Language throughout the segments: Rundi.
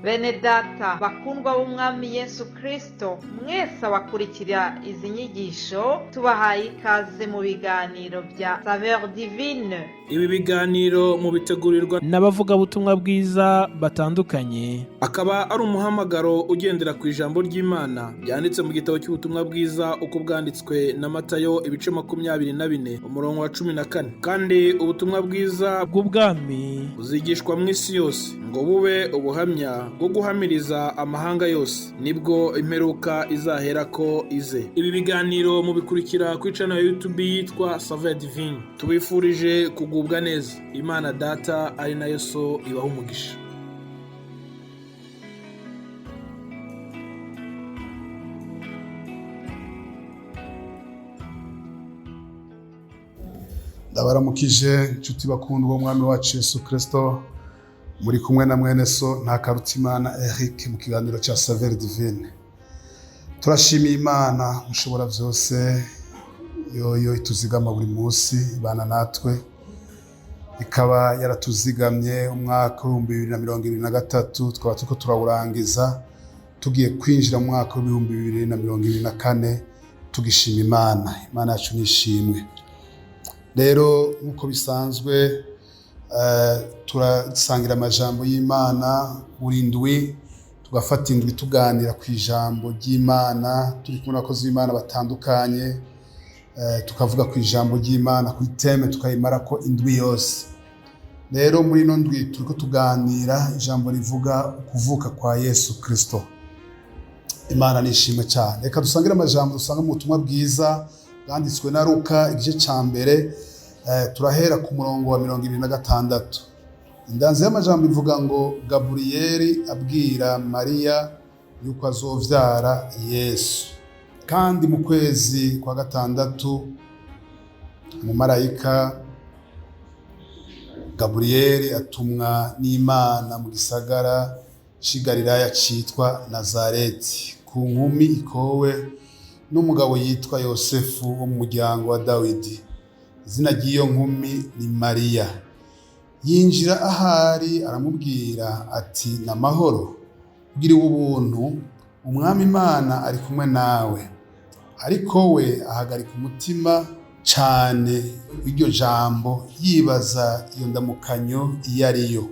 Bene data bakundwa b'Umwami Yesu Kristo, mwese abakurikira izi nyigisho, tubahaye ikaze mu biganiro bya Saveur Divine. Ibi biganiro mubitegurirwa n'abavugabutumwa bwiza batandukanye. Akaba ari umuhamagaro ugendera ku ijambo ry'Imana ryanditse mu gitabo cy'ubutumwa bwiza uko bwanditswe na Matayo, ibice 24, umurongo wa 14. Kandi ubutumwa bwiza bw'ubwami buzigishwa mu isi yose ngo bube ubuhamya bwo guhamiriza amahanga yose, nibwo imperuka izaherako ize. Ibi biganiro mubikurikira kuri channel ya YouTube yitwa Saveur Divine. Tubifurije kugubwa neza. Imana Data ari nayo So ibaha umugisha. Ndabaramukije inshuti bakundwa Umwami wacu Yesu Kristo. Muri kumwe na mwene so Ntakarutimana Eric mu kiganiro cya Saveur Divine. Turashimiye Imana mushobora byose, yoyo ituzigama buri munsi, ibana natwe, ikaba yaratuzigamye umwaka w'2023, tukaba turiko turawurangiza, tugiye kwinjira mu mwaka w'2024 tugishima Imana. Imana yacu nishimwe. Rero nk'uko bisanzwe, turasangira amajambo y'Imana buri ndwi, tugafata indwi tuganira ku ijambo ry'Imana turi kumwe n'abakozi b'Imana batandukanye, tukavuga ku ijambo ry'Imana kuri thème, tukayimarako indwi yose. Rero muri ino ndwi turiko tuganira ijambo rivuga ukuvuka kwa Yesu Kristo. Imana nishimwe cyane. Reka dusangire amajambo dusanga mu butumwa bwiza bwanditswe na Luka, igice ca mbere, turahera ku murongo wa 26. Indanzi y'amajambo ivuga ngo Gaburiyeli abwira Mariya yuko azovyara Yesu. Kandi mu kwezi kwa gatandatu umumarayika Gaburiyeli atumwa n'Imana mu gisagara c'i Galilaya citwa Nazareti, ku nkumi ikowe n'umugabo yitwa Yosefu wo mu muryango wa Dawidi. Izina ry'iyo nkumi ni Mariya. Yinjira ahari aramubwira ati: "Namahoro, ugiriwe ubuntu, Umwami Imana ari kumwe nawe." Ariko we ahagarika umutima cane w'iryo jambo, yibaza iyo ndamukanyo iyo ariyo.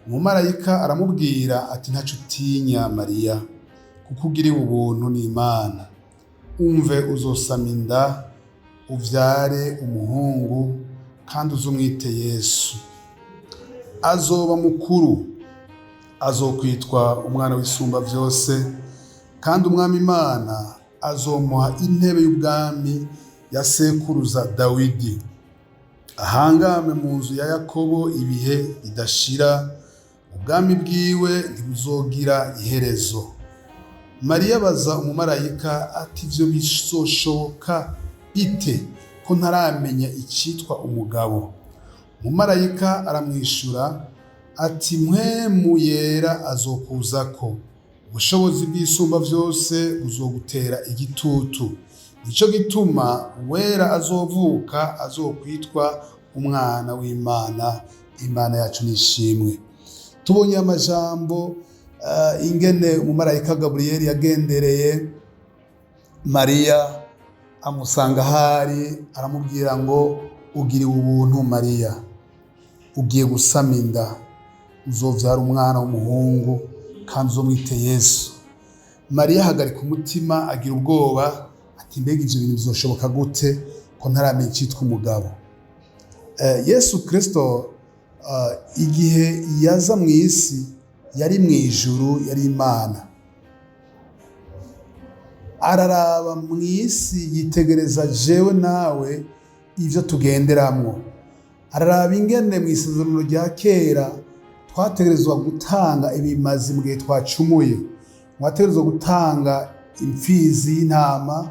Umumarayika aramubwira ati: "Ntaco utinya, Mariya, kuko ugiriwe ubuntu n'Imana. Umve, uzosama inda, uvyare umuhungu, kandi uzumwite Yesu. Azoba mukuru, azokwitwa Umwana w'Isumba vyose, kandi Umwami Imana azomuha intebe y'ubwami ya sekuruza Dawidi, ahangame mu nzu ya Yakobo ibihe bidashira, ubwami bwiwe ntibuzogira iherezo." Mariya abaza umumarayika ati: "Ivyo bizoshoboka bite ko ntaramenya icitwa umugabo?" Umumarayika aramwishura ati: "Mpwemu Yera azokuzako, ubushobozi bw'Isumba vyose buzogutera igitutu. Nico gituma Uwera azovuka azokwitwa Umwana w'Imana." Imana yacu nishimwe. Tubonye amajambo ingene umumarayika Gaburiyeli yagendereye Mariya, amusanga ahari, aramubwira ngo: "Ugiriwe ubuntu Mariya, ugiye gusama inda, uzovyara umwana w'umuhungu, kandi uzomwite Yesu." Mariya ahagarika umutima, agira ubwoba, ati: "Mbega ivyo bintu bizoshoboka gute ko ntaramenya icitwa umugabo?" Yesu Kristo, igihe yaza mu isi, yari mu ijuru, yari Imana. Araraba mu isi, yitegereza jewe nawe ivyo tugenderamwo. Araraba ingene mu isezerano rya kera twategerezwa gutanga ibimazi mu gihe twacumuye, mwategerezwa gutanga imfizi y'intama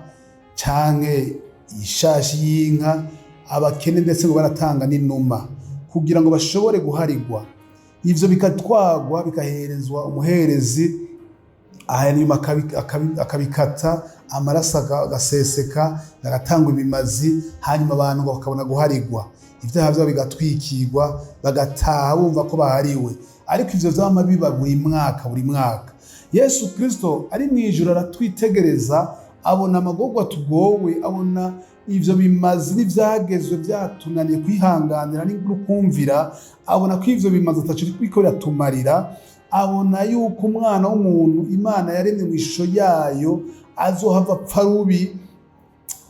canke ishashi y'inka, abakene ndetse ngo baratanga n'inuma kugira ngo bashobore guharigwa. Ivyo bikatwagwa, bikaherezwa umuherezi, hanyuma akabikata, amaraso agaseseka, agatangwa ibimazi, hanyuma abantu bakabona guharigwa, ibyaha byabo bigatwikirwa, bagataha bumva ko bahariwe. Ariko ivyo vyama biba buri mwaka, buri mwaka. Yesu Kristo ari mu ijuru aratwitegereza, abona amagorwa tugowe, abona ivyo bimazi n'ivyagezwe vyatunaniye kwihanganira no kumvira, abona ko ivyo bimazi ataco biriko biratumarira, abona yuko umwana w'umuntu Imana yaremye mu ishusho yayo azohava apfa rubi.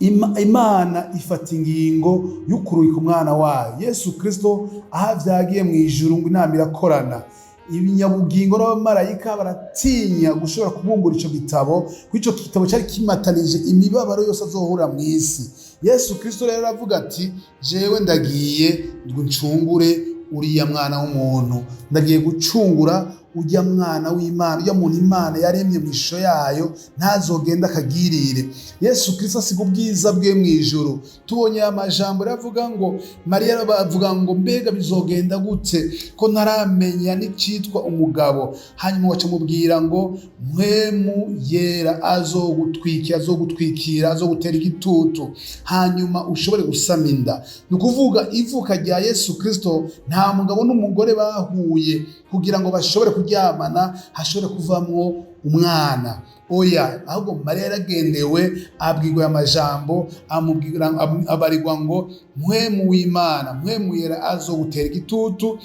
Imana ifata ingingo y'ukurungika umwana wayo Yesu Kristo. Aho avyagiye mu ijuru, ngo inama irakorana, ibinyabugingo n'abamarayika baratinya gushobora kubumbura ico gitabo, kuko ico gitabo cari kimatanije imibabaro yose azohura mu isi. Yesu Kristo rero aravuga ati: "Jewe ndagiye ngo ncungure uriya mwana w'umuntu, ndagiye gucungura ujya mwana w'Imana, ujya muntu Imana yaremye mu ishusho yayo, ntazogenda akagirire." Yesu Kristo asiga ubwiza bwe mu ijuru. Tubonye aya majambo rero avuga ngo Mariya bavuga ngo: "Mbega bizogenda gute ko ntaramenya n'icitwa umugabo?" Hanyuma baca mubwira ngo Mpwemu Yera azogutwikira, azogutwikira, azogutera igitutu, hanyuma ushobore gusama inda. Ni ukuvuga ivuka rya Yesu Kristo, nta mugabo n'umugore bahuye kugira ngo bashobore kuryamana hashobore kuvamwo umwana. Oya, ahubwo Mariya yaragendewe, abwirwa aya majambo, amubwira, abarirwa ngo Mpwemu w'Imana, Mpwemu Yera azogutera igitutu,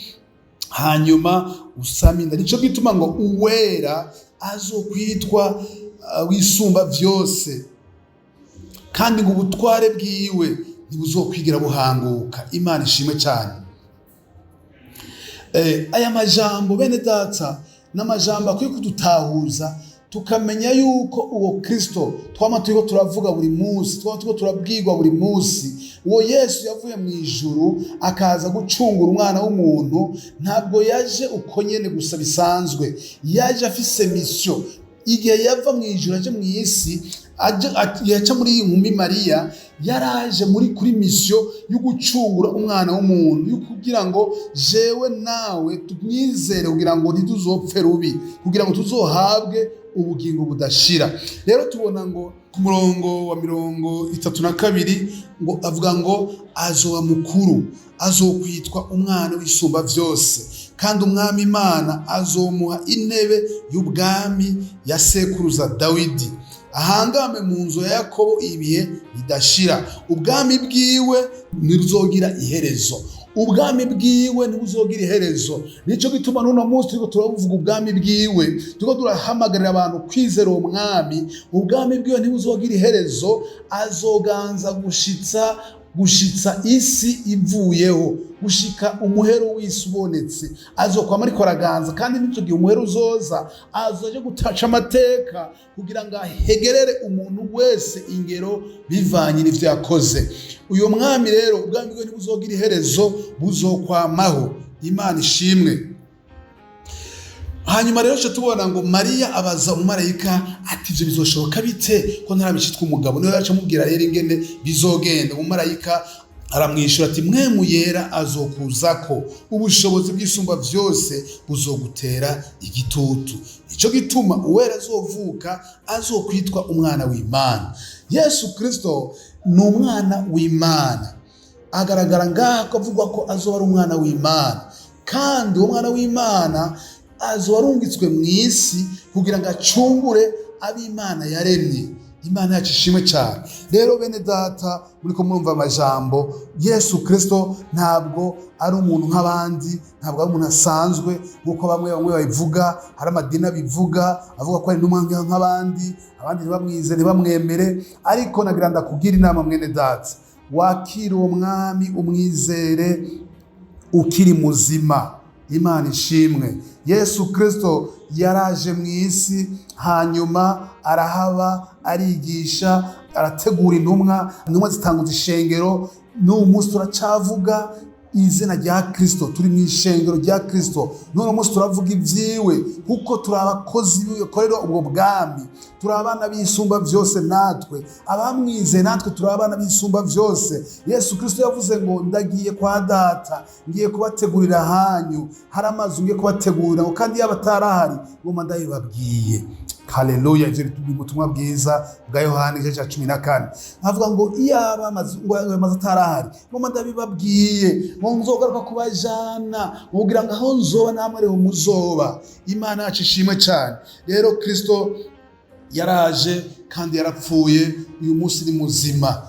hanyuma usama inda. Nico gituma ngo uwera azokwitwa Wisumba Vyose, kandi ngo ubutware bwiwe ntibuzokwigira buhanguka. Imana ishimwe cyane. Aya majambo, bene data, n'amajambo akwiye kudutahuza, tukamenya yuko uwo Kristo twama turiko turavuga buri munsi, twama turiko turabwirwa buri munsi, uwo Yesu yavuye mu ijuru akaza gucungura umwana w'umuntu, ntabwo yaje uko nyene gusa bisanzwe. Yaje afise mission. Igihe yava mu ijuru aje mu isi, yaca muri iyi nkumi Mariya, yaraje muri kuri mission yo gucungura umwana w'umuntu, yo kugira ngo jewe nawe tumwizere, kugira ngo ntituzopfe rubi, kugira ngo tuzohabwe ubugingo budashira. Rero tubona ngo ku murongo wa 32 ngo avuga ngo azoba mukuru, azokwitwa Umwana w'Isumba Vyose, kandi Umwami Imana azomuha intebe y'ubwami ya sekuruza Dawidi, ahangame mu nzu ya Yakobo ibihe bidashira, ubwami bwiwe ntibuzogira iherezo. Ubwami bwiwe ntibuzogira iherezo. Nico gituma n'uno munsi turiko turavuga ubwami bwiwe, turiko turahamagarira abantu kwizera uwo mwami. Ubwami bwiwe ntibuzogira iherezo, azoganza gushitsa isi ivuyeho, gushika umuhero w'isi ubonetse, azokwama ariko araganza. Kandi n'icyo gihe umuhero uzoza, azoje gutaca amateka kugira ngo ahegerere umuntu wese ingero bivanye n'ivyo yakoze. Uyu mwami rero, ubwami bwiwe ntibuzogira iherezo, buzokwamaho. Imana ishimwe. Hanyuma rero cyo tubona ngo Mariya abaza umumarayika ati: "Ivyo bizoshoboka bite ko ntaramicitwa umugabo?" Niwe yaca amubwira rero ingene bizogenda. Umumarayika aramwishyura ati: "Mpwemu Yera azokuzako, ubushobozi bw'Isumba Vyose buzogutera igitutu. Ico gituma uwera azovuka azokwitwa Umwana w'Imana." Yesu Kristo ni Umwana w'Imana. Agaragara ngaha ko avugwa ko azoba ari Umwana w'Imana, kandi uwo Mwana w'Imana azoba arungitswe mu isi kugira ngo acungure ab'Imana yaremye. Imana yacu ishimwe cyane. Rero bene data, muri ko murumva amajambo, Yesu Kristo ntabwo ari umuntu nk'abandi, ntabwo ari umuntu asanzwe nk'uko bamwe bamwe babivuga. Hari amadini abivuga, avuga ko ari intumwa nk'abandi, abandi ntibamwize, ntibamwemere. Ariko nagira ndakubwira inama, mwene data: wakira uwo mwami, umwizere ukiri muzima. Imana ishimwe. Yesu Kristo yaraje mu isi, hanyuma arahaba, arigisha, arategura intumwa, intumwa zitanguza ishengero. N'uyu munsi turacavuga izina rya Kristo, turi mu ishengero rya Kristo. N'uno munsi turavuga ibyiwe kuko turi abakozi bikorera ubwo bwami, turi abana b'Isumba Byose. Natwe abamwizeye, natwe turi abana b'Isumba Byose. Yesu Kristo yavuze ngo: "Ndagiye kwa Data, ngiye kubategurira ahanyu, hari amazu ngiye kubategurira, ngo kandi yaba atarahari ngoma ndabibabwiye." Haleluya! Ivyo biri mu butumwa bwiza bwa Yohana igice cya 14. Avuga ngo iyaba amazu, ngo ayo mazu atarahari, ngo ndabibabwiye, ngo nzogaruka kubajana, kugira ngo aho nzoba namwe ariho muzoba. Imana yacu ishimwe cyane. Rero Kristo yaraje kandi yarapfuye, uyu munsi ni muzima.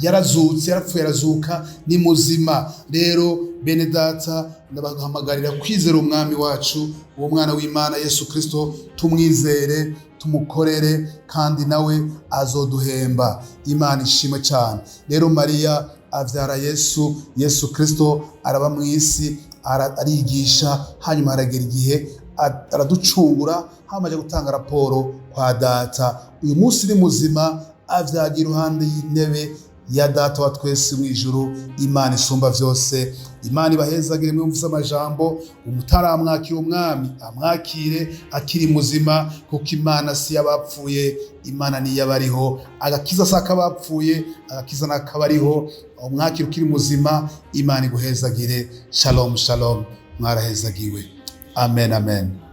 Yarazutse, yarapfuye arazuka, ni muzima. Rero bene data, ndabahamagarira kwizera umwami wacu, uwo mwana w'Imana Yesu Kristo. Tumwizere, tumukorere, kandi nawe azoduhemba. Imana ishimwe cyane. Rero Mariya abyara Yesu, Yesu Kristo araba mu isi, arigisha, hanyuma haragera igihe araducungura, hamaze gutanga raporo kwa Data. Uyu munsi ni muzima, avyaga iruhande y'intebe ya Data wa twese mu ijuru, Imana isumba byose. Imana ibahezagire. Mwumvise amajambo, umutaramwakira umwami amwakire akiri muzima, kuko Imana si y'abapfuye, Imana ni iy'abariho. Agakiza si ak'abapfuye, agakiza ni ak'abariho. Umwakire ukiri muzima. Imana iguhezagire. Shalom, shalom, mwarahezagiwe. Amen, amen.